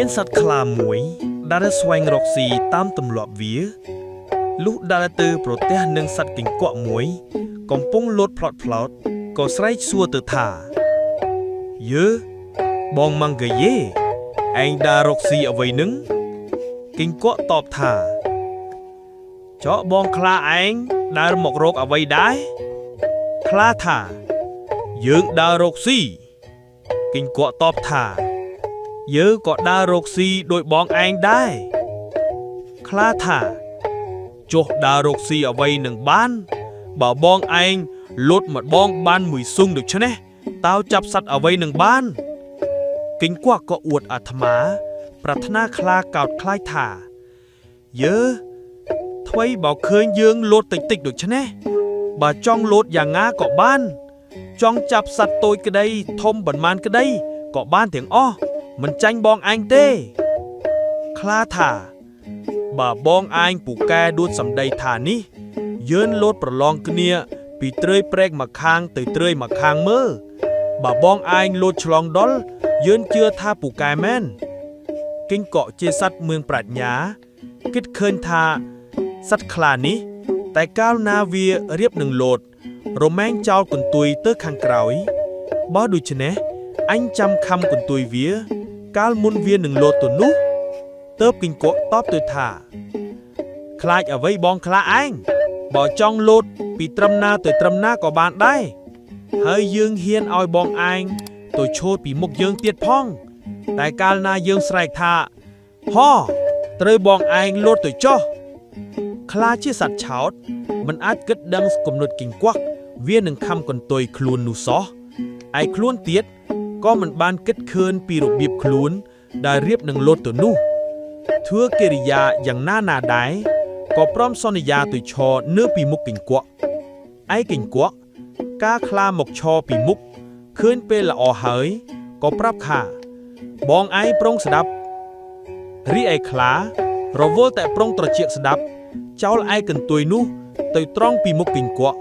មានសត្វខ្លាមួយដែលស្វែងរកស៊ីតាមទម្លាប់វាលុះដើរទៅប្រទះនឹងសត្វគីង្គក់មួយ កំពុងលោតផ្លោតផ្លោតក៏ស្រែកសួរទៅថាយើបងម៉ាំងកាយេឯងដើររកស៊ីអ្វីនឹងគីង្គក់តបថាចកបងខ្លាឯងដើរមករកអ្វីដែរខ្លាថាយើងដើររកស៊ីគីង្គក់តបថា យើងក៏ដើររកស៊ីដោយបងឯងដែរខ្លាថាចុះដើររកស៊ីអ្វីនឹងបាន បើបងឯងលុតមកបងបានមួយស៊ុងដូច្នេះតើចាប់សត្វអ្វីនឹងបាន គិញគក់ក៏អួតអាត្មា ប្រាថ្នាខ្លាកោតខ្លាចថាយើថ្វីបើឃើញយើងលោតតិចតិចដូច្នេះបើចង់លោតយ៉ាងណាក៏បាន ចង់ចាប់សត្វតូចក្តីធំប៉ុន្មានក្តីក៏បានទាំងអស់មិនចាញ់បងឯងទេ ខ្លាថា បើបងឯងពូកែដួចសម្ដីថានេះ យើងលោតប្រឡងគ្នា ពីត្រើយព្រែកមកខាងទៅត្រើយមកខាងមើលបើបងឯងលោតឆ្លងដល់យើងជឿថាពូកែមែនគិញកក់ជាសត្វមឿងប្រាជ្ញា គិតឃើញថាសត្វខ្លានេះ តែកាលណាវារៀបនឹងលោត រមែងចោលកន្ទុយទៅខាងក្រោយ បើដូច្នេះអញចាំខំកន្ទុយវា កាលមុនវានឹងលោតទៅនោះទៅគិញកក់តបទៅថា ខ្លាចអ្វីបងខ្លាឯងបើចង់លោតពីត្រឹមណាទៅត្រឹមណាក៏បានដែរហើយយើងហ៊ានឲ្យបងឯងទៅឈរពីមុខយើងទៀតផង តែកាលណាយើងស្រែកថាហោត្រូវបងឯងលោតទៅចុះខ្លាជាសត្វឆោតមិនអាចគិតដឹងគំនិតគីងគាស់វានឹងខំកន្ទុយខ្លួននោះសោះឯខ្លួនទៀតក៏មិនបានគិតឃើញពីរបៀបខ្លួនដែលរៀបនឹងលោតទៅនោះ ធ្វើកិរិយាយ៉ាងណាណាដែរក៏ព្រមសន្យាទៅឈរនៅពីមុខគីងគក់ឯគីងគក់ការខ្លាមកឈរពីមុខឃើញពេលល្អហើយក៏ប្រាប់ថាបងឯងប្រុងស្ដាប់រីឯខ្លារវល់តែប្រុងត្រចៀកស្ដាប់ចោលឯកន្ទុយនោះទៅត្រង់ពីមុខគីងគក់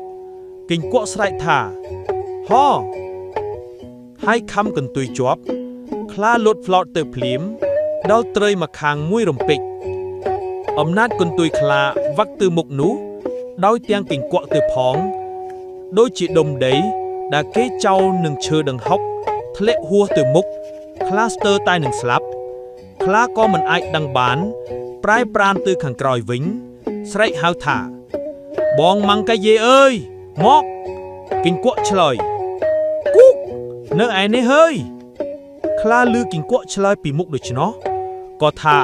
គីងគក់ស្រែកថាហោហើយខំកន្ទុយជាប់ខ្លាលុតផ្លោតទៅភ្លាម ដល់ត្រីមកខាងមួយរំពេចអំណាចកន្ទុយខ្លាវឹកទៅមុខនោះ ដោយទាំងគីងគក់ទៅផង ដូចជាដុំដី ដែលគេចោលនឹងឈើដង្ហុកធ្លាក់ហួសទៅមុខខ្លាស្ទើរតែនឹងស្លាប់ ខ្លាក៏មិនអាចដឹងបាន ប្រែប្រានទៅខាងក្រោយវិញ ស្រែកហៅថា បងម៉ាំងកាយេអើយមកគីងគក់ឆ្លើយគូកនៅឯនេះហើយខ្លាលឺគីងគក់ឆ្លើយពីមុខដូច្នោះក៏ថា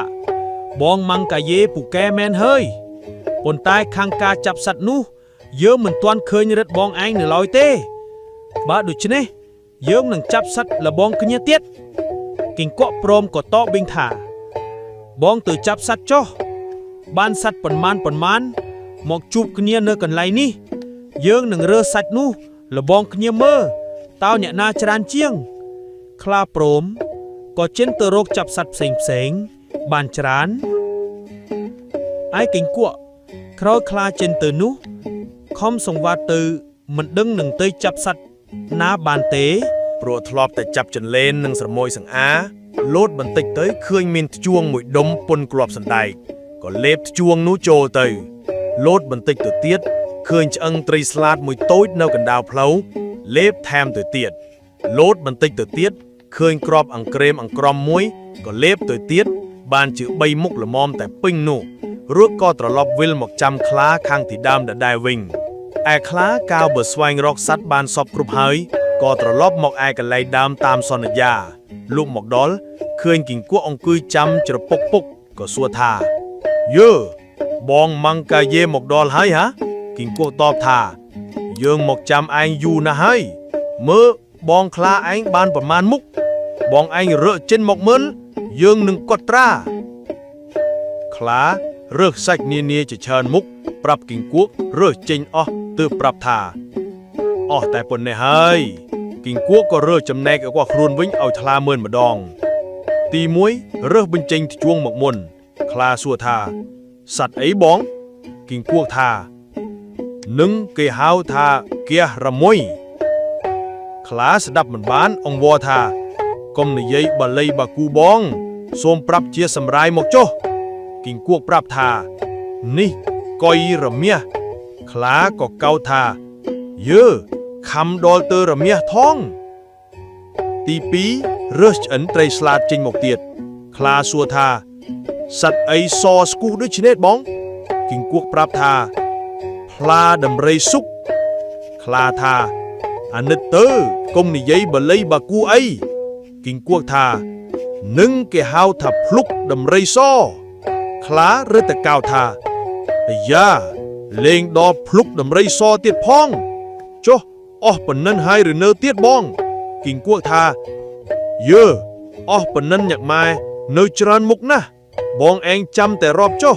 បងម៉ាំងកាយេពូកែមែនហើយប៉ុន្តែខាងការចាប់សត្វនោះ យើងមិនទាន់ឃើញរិទ្ធបងឯងនៅឡើយទេ បើដូច្នេះយើងនឹងចាប់សត្វលបងគ្នាទៀតគីងគក់ព្រមក៏តបវិញថា បងទៅចាប់សត្វចុះបានសត្វប៉ុន្មានប៉ុន្មានមកជួបគ្នានៅកន្លែងនេះ យើងនឹងរើសសាច់នោះលបងគ្នាមើលតើអ្នកណាច្រើនជាង ខ្លាព្រមក៏ចិនទៅរកចាប់សត្វផ្សេងផ្សេងៗបានច្រើនឯគីងគក់ក្រោយខ្លាចិនទៅនោះខំសង្វាតទៅមិនដឹងនឹងទៅចាប់សត្វណាបានទេ ព្រោះធ្លាប់តែចាប់ចន្លេននិងស្រមោយសង្អាលោតបន្តិចទៅឃើញមានធ្យូងមួយដុំពុនគ្រាប់សណ្ដែកក៏លេបធ្យូងនោះចូលទៅលោតបន្តិចទៅទៀតឃើញឆ្អឹងត្រីស្លាតមួយតូចនៅកណ្ដាលផ្លូវលេបថែមទៅទៀតលោតបន្តិចទៅទៀតឃើញគ្រាប់អង្ក្រេមអង្ក្រមមួយក៏លេបទៅទៀតបានជា3មុខល្មមតែពេញនោះរួចក៏ត្រឡប់វិលមកចាំខ្លាខាងទីដើមដដែលវិញឯខ្លាកាវបើស្វែងរកសត្វបានសពគ្រប់ហើយ ក៏ត្រឡប់មកឯកន្លែងដើមតាមសន្យាលោកមកដល់ឃើញគីងគក់អង្គុយចាំច្រពុកពុកក៏សួរថាយើបងម៉ាំងកាយេមកដល់ហើយហាគីងគក់តបថា យើងមកចាំឯងយូរណាស់ហើយមើលបងខ្លាឯងបានប្រមាណមុខបងឯងរើកចិនមកមើលយើងនឹងកត់ត្រាខ្លារើសសាច់នានាជាច្រើនមុខប្រាប់គីងគក់រើសចេញអស់ទើបប្រាប់ថា អស់តែប៉ុណ្ណេះហើយគីងគួកក៏រើសចំណែករបស់ខ្លួនវិញឲ្យថ្លាមើលម្ដង ទី1រើសបញ្ចេញធ្យូងមកមុន ខ្លាសួរថាសត្វអីបងគីងគួកថានឹងគេហៅថាគះរមួយខ្លាស្ដាប់មិនបានអង្វរថាកុំនិយាយបាលីបាគូបង សូមប្រាប់ជាសម្រាយមកចុះគីងគួកប្រាប់ថា នេះកុយរមាសខ្លាក៏កោតថាយើខំដល់ទៅរមាសថង ទី2រើសឆ្អិនត្រីស្លាតចេញមកទៀតខ្លាសួរថាសត្វអីសស្គូសដូចនេះបងគីងគួកប្រាប់ថាផ្លាដំរីសុកខ្លាថាអាណិតទៅកុំនិយាយបល័យបាគូអីគីងគួកថានឹងគេហៅថាភ្លុកដំរីសខ្លារឹតតែកោតថាអាយ៉ាលេងដល់ភ្លុកដំរីសទៀតផងចុះអស់ប៉ុណ្ណឹងហើយឬនៅទៀតបងគីងគួកថា យើអស់ប៉ុណ្ណឹងញ៉ាក់ម៉ែនៅច្រើនមុខណាស់បងឯងចាំតែរាប់ចុះ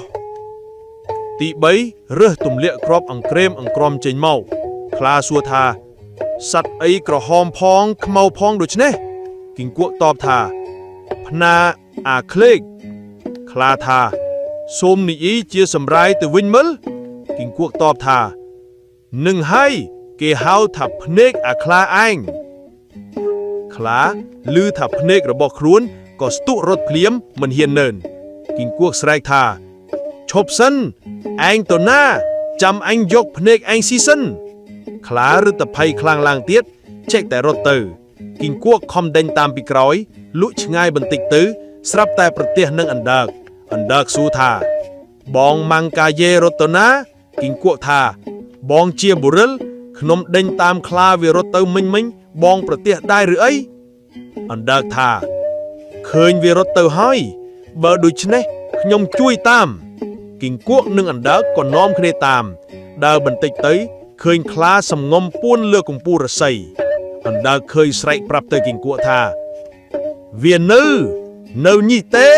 ទី3រើសទម្លាក់គ្រាប់អង្ក្រេមអង្ក្រមចេញមកខ្លាសួរថាសត្វអីក្រហមផងខ្មៅផងដូច្នេះគីងគួកតបថាផ្ណាអាក្លេកខ្លាថាសូមនិយាយជាសម្រាយទៅវិញមើលគីងគួកតបថានឹងហើយគេហៅថាភ្នែកអាខ្លាឯង ខ្លាឮថាភ្នែករបស់ខ្លួនក៏ស្ទុះរត់ភ្លាមមិនហ៊ាននឿនគីងគួកស្រែកថាឈប់សិនឯងទៅណា ចាំអញយកភ្នែកឯងស៊ីសិនខ្លារឹតតែភ័យខ្លាំងឡើងទៀតចេកតែរត់ទៅគីងគួកខំដេញតាមពីក្រោយលក់ឆ្ងាយបន្តិចទៅ ស្រាប់តែប្រទះនឹងអណ្ដើកអណ្ដើកសួរថា បងម៉ាំងកាយេរត់ទៅណាគីងគួកថា បងជាបុរិលខ្ញុំដេញតាមខ្លាវារត់ទៅមិញមិញបងប្រទះដែរឬអី អណ្ដើកថាឃើញវារត់ទៅហើយបើដូច្នេះខ្ញុំជួយតាមគីងគួកនិងអណ្ដើកក៏នាំគ្នាតាមដើរបន្តិចទៅឃើញខ្លាសំងំពួនលើកំពូលរស័យអណ្ដើកឃើញស្រែកប្រាប់ទៅគីងគួកថាវានៅនៅនេះទេ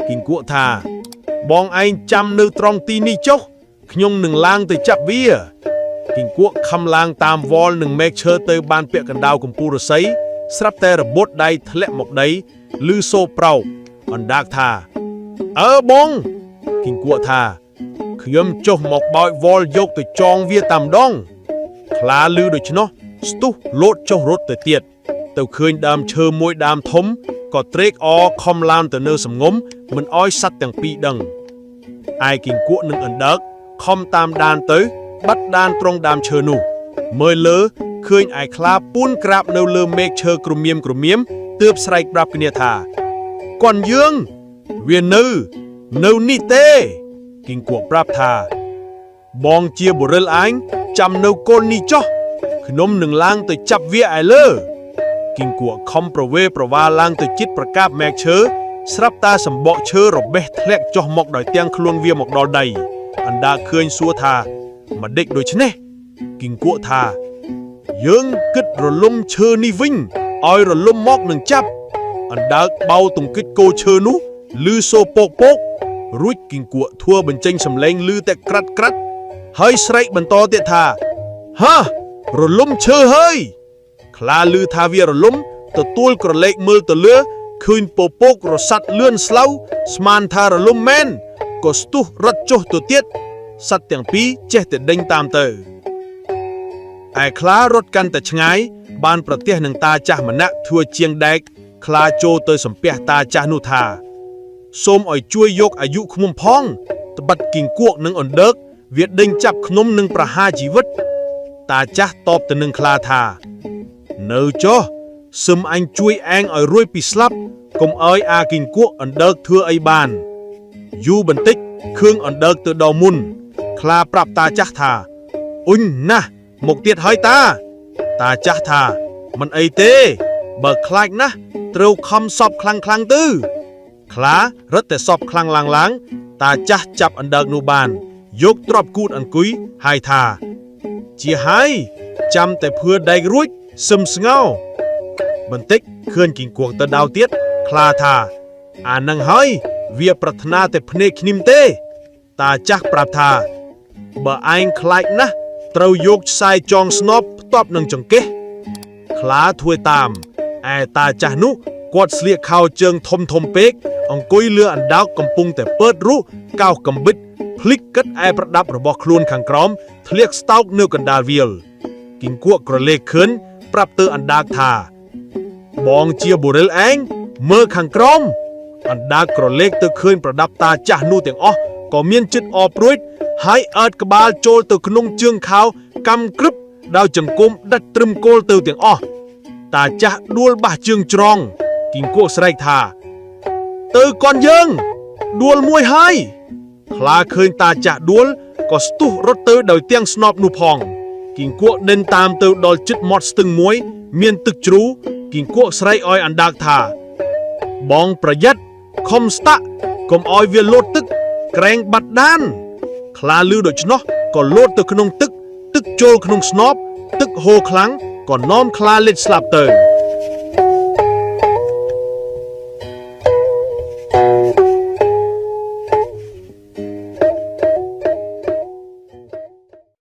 គីងគួកថាបងឯងចាំនៅត្រង់ទីនេះចុះខ្ញុំនឹងឡើងទៅចាប់វាគីងគួកខំឡើងតាមវល់និងមែកឈើទៅបានពាក់កណ្ដាលកំពូលរស័យស្រាប់តែរបូតដៃធ្លាក់មកដីឮសូរប្រោកអណ្ដាកថាអើបងគីងគួកថាខ្ញុំចុះមកបោចវល់យកទៅចងវាតាមដងខ្លាឮដូច្នោះស្ទុះលោតចុះរត់ទៅទៀតទៅឃើញដើមឈើមួយដើមធំក៏ត្រេកអរខំឡើងទៅនៅសំងំមិនអោយសត្វទាំងពីរដឹងឯគីងគួកនិងអណ្ដើកខំតាមដានទៅបាត់ដានត្រង់ដើមឈើនោះមើលលើឃើញឯខ្លាពួនក្រាបនៅលើមេឃឈើក្រមៀមក្រមៀមទើបស្រែកប្រាប់គ្នាថាកន់យើងវានៅនៅនេះទេគីងគួកប្រាប់ថា បងជាបុរិលឯងចាំនៅកូននេះចុះខ្ញុំនឹងឡើងទៅចាប់វាឯលើគីងគួកខំប្រវេប្រវាឡើងទៅចិត្តប្រកាបមែកឈើស្រាប់តាសម្បកឈើរបេះធ្លាក់ចុះមកដោយទាំងខ្លួនវាមកដល់ដីអណ្ដាឃើញសួរថាម្ដេចដូច្នេះគីងគួកថាយើងគិតរលំឈើនេះវិញឲ្យរលំមកនឹងចាប់អណ្ដើកបោទង្គិចគោឈើនោះឮសូរពោកពោករួចគីងគួកធ្វើបញ្ចេញសំឡេងឮតែក្រាត់ក្រាត់ហើយស្រែកបន្តទៀតថាហារលំឈើហើយខ្លាឮថាវារលំទទួលក្រឡេកមើលទៅលើឃើញពពករសាត់លឿនស្លូវស្មានថារលំមែនក៏ស្ទុះរត់ចុះទៅទៀតសត្វទាំងពីរចេះតែដេញតាមទៅ ឯខ្លារត់កាន់តែឆ្ងាយបានប្រទះនឹងតាចាស់ម្នាក់ធ្វើជាងដែកខ្លាចូលទៅសំពះតាចាស់នោះថាសូមឲ្យជួយយកអាយុខ្ញុំផងត្បិតគីងគួកនិងអណ្ដើកវាដេញចាប់ខ្ញុំនឹងប្រហារជីវិតតាចាស់តបទៅនឹងខ្លាថានៅចុះសឹមអញជួយឯងឲ្យរួចពីស្លាប់កុំឲ្យអាគីងគួកអណ្ដើកធ្វើអីបានយូរបន្តិចខឿងអណ្ដើកទៅដល់មុនខ្លាប្រាប់តាចាស់ថាអ៊ុញណាស់មកទៀតហើយតាតាចាស់ថាមិនអីទេបើខ្លាចណាស់ត្រូវខំសប់ខ្លាំងខ្លាំងទៅខ្លារត់តែសប់ខ្លាំងឡើងឡើងតាចាស់ចាប់អណ្ដើកនោះបាន យកទ្របគូតអង្គុយហើយថាជាហើយចាំតែភឿដែករួចសឹមស្ងោបន្តិចឃើញគីងគួងទៅដៅទៀតខ្លាថាអានឹងហើយវាប្រាថ្នាតែភ្នែកខ្ញុំទេ តាចាស់ប្រាប់ថាបើឯងខ្លាចណាស់ត្រូវយកខ្សែចងស្នប់ផ្ទាប់នឹងចង្កេះខ្លាធ្វើតាមឯតាចាស់នោះគាត់ស្លៀកខោជើងធំធំពេកអង្គុយលើអណ្ដោកកំពុងតែពើតរុះកោសកំបិតភ្លិចគិតឯប្រដាប់របស់ខ្លួនខាងក្រោមធ្លាក់ស្តោកនៅកណ្ដាលវាលគីងគួកក្រឡេកខឿនប្រាប់ទៅអណ្ដាកថាបងជាបុរិលឯងមើលខាងក្រោម អណ្ដើកក្រឡេកទៅឃើញប្រដាប់តាចាស់នោះទាំងអស់ក៏មានចិត្តអព្រួយហើយអើតក្បាលចូលទៅក្នុងជើងខោកម្មក្រឹបដោយចង្គមដាច់ត្រឹមគោលទៅទាំងអស់តាចាស់ដួលបាសជើងច្រងគីង្គក់ស្រែកថា ទៅកនយើងដួលមួយហើយខ្លាឃើញតាចាស់ដួលក៏ស្ទុះរត់ទៅដោយទាំងស្នប់នោះផងគីង្គក់ដេញតាមទៅដល់ជិតមាត់ស្ទឹងមួយ មានទឹកជ្រូគីង្គក់ស្រែកឲ្យអណ្ដើកថា បងប្រយ័ត្នខំស្តាក់កុំឲ្យវាលោតទឹក ក្រែងបាត់ដាន ខ្លាលឺដូច្នោះក៏លោតទៅក្នុងទឹក ទឹកចូលក្នុងស្នប់ទឹកហូរខ្លាំងក៏នាំខ្លាលិចស្លាប់ទៅ។